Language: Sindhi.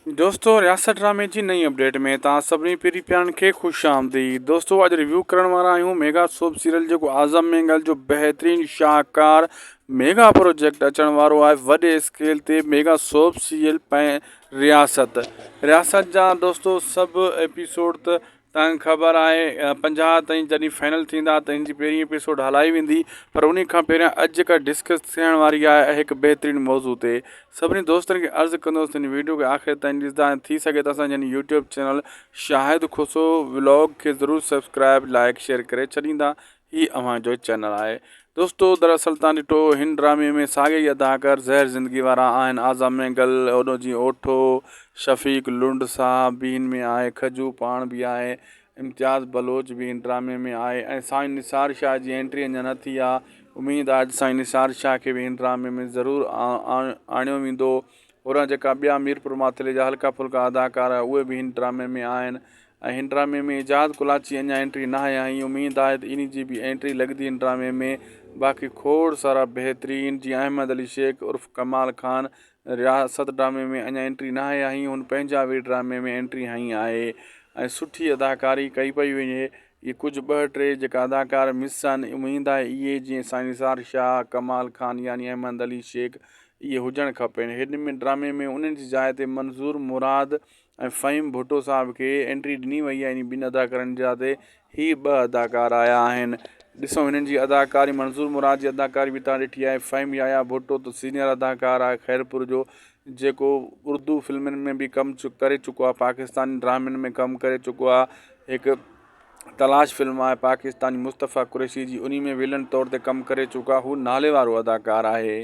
دوستو رياست ڊرامي جي نئين اپڊيٽ ۾ توهان سڀني پيري پيارن کي خوش آمديد دوستو اڄ ريويو ڪرڻ وارا آهيون ميگا سوپ سيريل جيڪو اعظم مينگل جو بهترين شاهڪار ميگا پروجيڪٽ اچڻ وارو آهي وڏي اسڪيل تي ميگا سوپ سيريل رياست رياست جا دوستو سڀ ايپيسوڊ ته توهان کي خبر آهي 50 تائين جڏهن فائنل ٿيندا ته هن جي پهرين ايپيسوڊ هلائي ويندي پر انهي کان پهريان اڄ جيڪا ڊسڪس ٿيڻ واري آهي هڪ بهترين موضوع تي سڀني دوستن کي عرض ڪندس ته هن ويڊيو کي آخر تائين ڏسندا ۽ ٿي سگهي ته اسان جي هن YouTube channel Shahid Khoso vlog کي ضرور سبسڪرائب لائڪ شيئر ڪري ڇڏيندا هي اوهان جو چينل آهي دوستو دراصل تان ڏٺو هن ڊرامي ۾ ساڳي ئي اداڪار زهر زندگي وارا آهن اعظم مينگل اوڏو جي اوٺو شفيق لنڊ صاحب به هن ۾ آهي کجو پاڻ به آهي امتياز بلوچ به هن ڊرامي ۾ آهي ۽ سائين نثار شاهه جي انٽري اڃا نه ٿي آهي اميد آهي ته سائين نثار شاهه کي به هن ڊرامي ۾ ضرور آڻيو ويندو هوڏانهن جيڪا ٻيا ميرپور ماٿيلي جا هلڪا ڦلڪا اداڪار اهي به هن ڊرامي ۾ آهن ۽ هن ڊرامي ۾ اعجاز ڪلاچي اڃا انٽري ناهي آئي اميد آهي ته انهي جي به انٽري لڳندي هن ڊرامي ۾ باقي کوڙ سارا بهترين جيئن احمد علي شيخ عرف ڪمال خان رياست ڊرامي ۾ اڃا انٽري ناهي آئي هن پنهنجا وير ڊرامي ۾ انٽري هنئي آهي ۽ سٺي اداڪاري ڪئي پئي وڃي اهي ڪجهه ٻه ٽي جيڪا اداڪار مس آهن اميد آهي اهي جيئن سائين نثار شاهه ڪمال خان يعني احمد علي شيخ اهي هجڻ کپن هن ۾ ڊرامي ۾ انهن جي جاء تي منظور مراد ۽ فهيم ڀٽو صاحب کي انٽري ڏني وئي آهي يعني ٻن اداڪارن جي جاء تي هي ٻه اداڪار آيا آهن ڏسو هنن جي اداڪاري منظور مراد جي اداڪاري به تان ڏٺي آهي فهيم يحيٰ ڀٽو ته سينيئر اداڪار آهي خيرپور جو جيڪو اردو فلمن ۾ به ڪم ڪري چڪو آهي پاڪستاني ڊرامن ۾ ڪم ڪري چڪو آهي هڪ تلاش فلم آهي پاڪستاني مصطفيٰ قريشي جي انهي ۾ ولن طور تي ڪم ڪري چڪو آهي هو نالي وارو اداڪار آهي.